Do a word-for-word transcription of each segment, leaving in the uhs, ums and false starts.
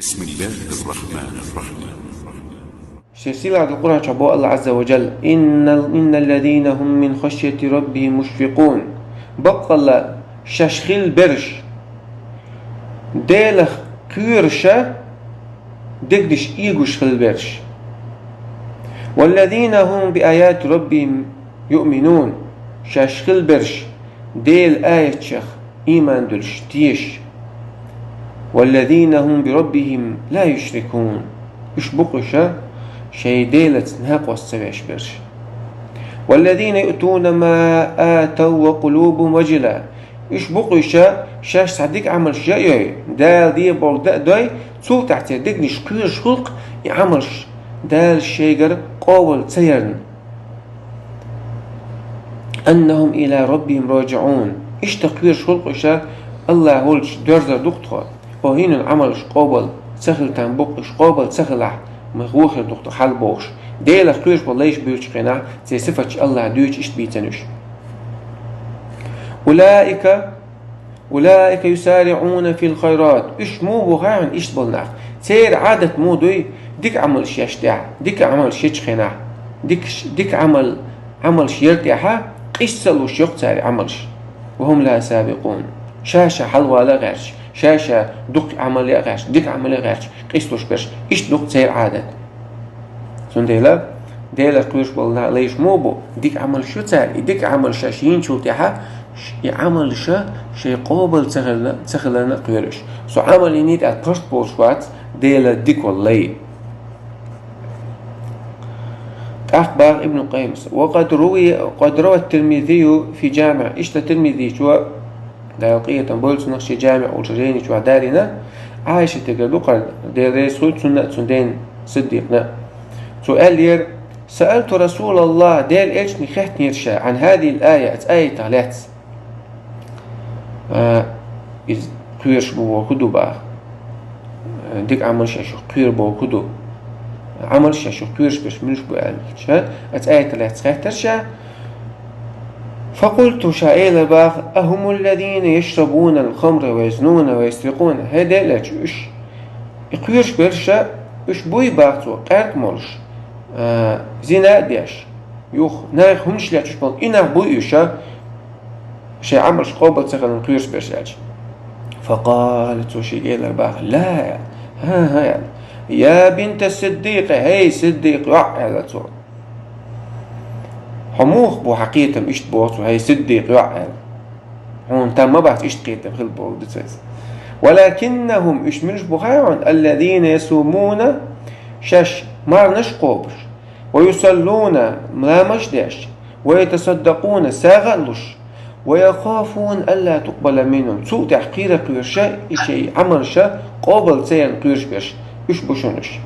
بسم الله الرحمن الرحيم. Шен сийлахьа долча Къуръан чу боху Аллахь Азза ва Джалла: «إن، إن الذين هم من خشية ربهم مشفقون». Баккъалла шаьш хила берш, Делах кхоьруш, дегнаш эгош хила берш. «والذين هم بآيات ربهم يؤمنون». Шаьш хила берш, Делан аятех ийман долуш, тешаш. «والذين هم بربهم لا يشركون». Уьш бу-кх уьш, шайн Делаца накъост ца веш берш. «والذين يؤتون ما آتوا وقلوبهم وجلة». Уьш бу-кх уьш, шаьш цхьа дика Ӏамалш ян а йой, Дала дийр болу дан а дой, цул тӀаьхьа церан дегнаш кхоьруш хуьлу-кх и Ӏамалш, Дала шайгара къобал ца ярна. «أنهم إلى ربهم راجعون». Иштта кхоьруш хуьлу-кх уьш, Аллахь волчу доьрзур ду-кх тхо. О хӀинан Ӏамалш къобал ца хила там бу-кх уьш, къобал ца хилахь, ма вон хир ду-кх тхо хьал бохуш. Делах кхоьруш болу лайш буьйцучу хенахь, церан сифаташ Аллахь дуьйцуш иштта бийцина уьш. «أولئك، أولئك يسارعون في الخيرات». Уьш муха бу хаий хьуна иштта болу нах? Церан Ӏадат муха дуй, дика Ӏамалш еш тӀехь, дика Ӏамалш ечу хенахь, дикаш, дика Ӏамал, Ӏамалш яр тӀехьа, къийса а луш йо-кх цара Ӏамалш. «وهم لها سابقون». Ша-ша хьалавала а гӀерташ, ша-ша дукха Ӏамал ян а гӀерташ, дика Ӏамал ян а гӀерташ, къийса луш берш, иштта ду-кх церан Ӏадат. Цундела Делах кхоьруш болу на-, лайш муха бу, дика Ӏамалш ю цара, и дика Ӏамалш шаьш йинчул тӀаьхьа, ш-, и Ӏамалш шайн къобал ца хиларна, ца хиларна а кхоьруш. Со Ӏамал йиний тӀаккха паргӀат болуш вац, Делан дика волу лай. ТӀаккха боху Ибн Къаййима: «وقد روي، قد روى الترمذي في جامعه». Иштта Тирмизичо, Дала къинхетам бойла цунах, шен ДжамиӀ олучу жайни чохь далийна, Ӏайшатегара ду-кх хӀара, Дела реза хуьлда цунна а, цуьнан ден Сиддикъна а. Цо аьллера: «سألت رسول الله», Делан Элчане хаьттинера ша, «عن هذه الآية», оцу аятах лаьцна. А, иза кхоьруш бу бохург хӀун ду боху? А, дика Ӏамалш еш кхоьру бохург хӀун ду? Ӏамалш еш кхоьруш берш муьлш бу аьлча, оцу аятах лаьцна хаьттира ша. «فقلت», ша элира боху: «أهم الذين يشربون الخمر ويزنون ويسرقون؟» ХӀей Делан Элча, уьш, и кхоьруш берш, уьш буй боху цо, къаьркъа молуш, а, зина а деш, юха нахе хӀуманаш лечкъаш болу и нах буй уьш, шайн Ӏамалш къобал ца хиларна кхоьруш берш аьлча. «فقال», цо шега элира боху: «لا», хӀан-хӀа аьлла. «يا بنت الصديق», хӀей Сиддикъан йоӀ, аьлла цо. Хьо муха бу хьан кхетам иштта боху цо, хӀей Сиддикъан йоӀ, аьлла. Хьуна там ма бац иштта кхетам хила бохург ду цо иза. «ولكنهم», уьш муьлш бу хаий хьуна, «الذين يصومون», шаьш марханаш а кхобуш, «ويصلون», ламазаш а деш, «ويتصدقون», сагӀа а луш, «ويخافون ألا تقبل منهم», цул тӀаьхьа кхера кхоьруш, и шайн Ӏамалш къобал ца ярна кхоьруш берш, уьш бу шуна уьш.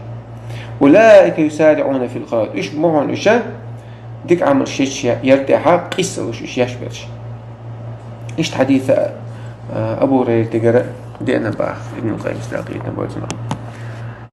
«أولئك يسارعون في الخيرات», уьш бу хьуна уьш, дика Ӏамалш еш яр тӀехьа къийса а луш уьш еш берш. Иштта хьадис, а, Абу ХӀурайратегара деана боху Ибн Къаййима, Дала къинхетам бойла цунах.